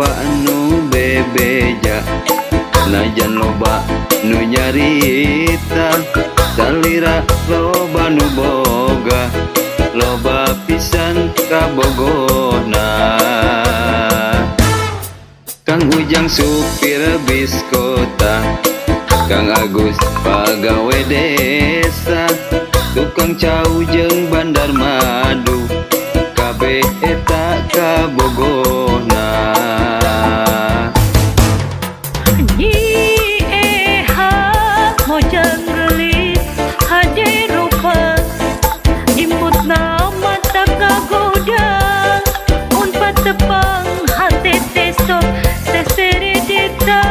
loba nu bebeja, najan loba nu nyarita, salira loba nu boga, loba pisan kabogona. Kang Ujang supir bis kota, Kang Agus pagawe desa, tukang cau jeung bandar madu, kabeh eta kabogona. Nyi Eha mojang geulis hade rupa, imutna mata kagoda, mun patepang hate teh sok sesereditan.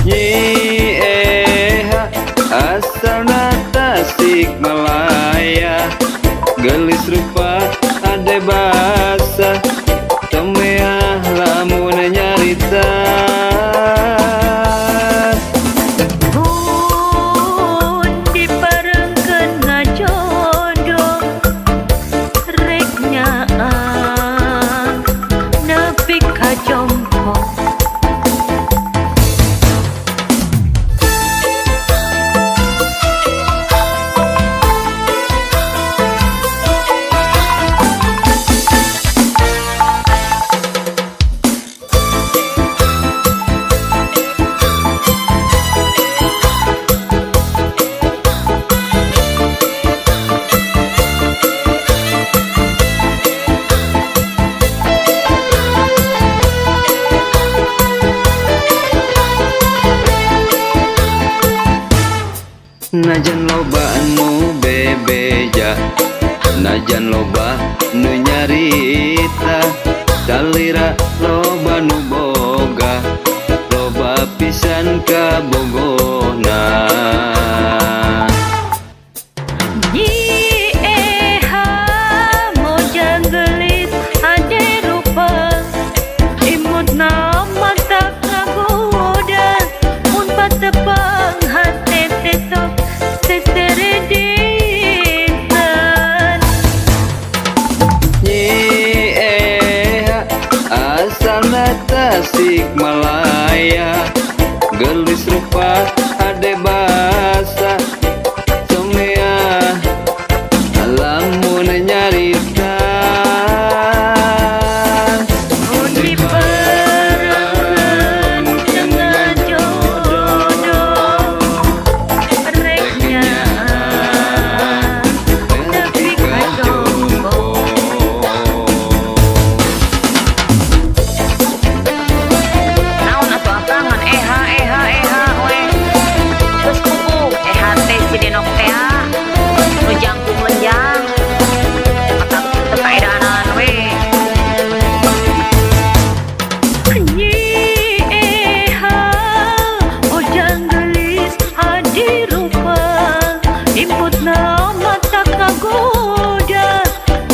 Nyi Eha asalna Tasikmalaya, geulis rupa hade basa, temeah lamun nyarita. Mun diparengkeun ngajodoh rek nyaah nepi ka jompo. Najan loba nu bebeja, najan loba nu nyarita, salira loba nu boga, loba pisan kabogona. Nyi Eha mojang geulis hade rupa, imutna mata kagoda, mun patepang hate teh sok sesereditan. Nyi Eha asalna Tasikmalaya, geulis rupa hade basa, someah lamun nyarita. Mun diparengkeun ngajodoh rek nyaah nepi ka jompo. Naon atuh akang ngan eha eha eha we. Geus puguh eha teh si Denok teh nu jangkung lenjang. Matak teu kaedanan we. Nyi Eha mojang geulis hade rupa, imutna mata kagoda,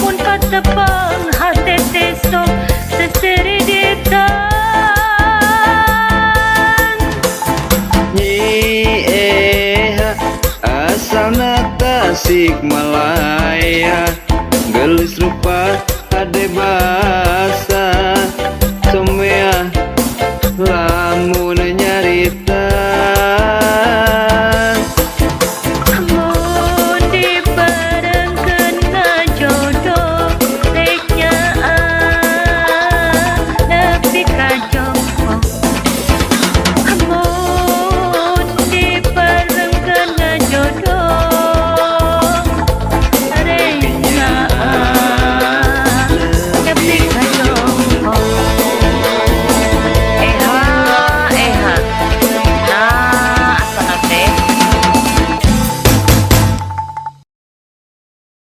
mun patepang hate teh sok sesereditan. Nyi Eha asalna Tasikmalaya, geulis rupa hade basa.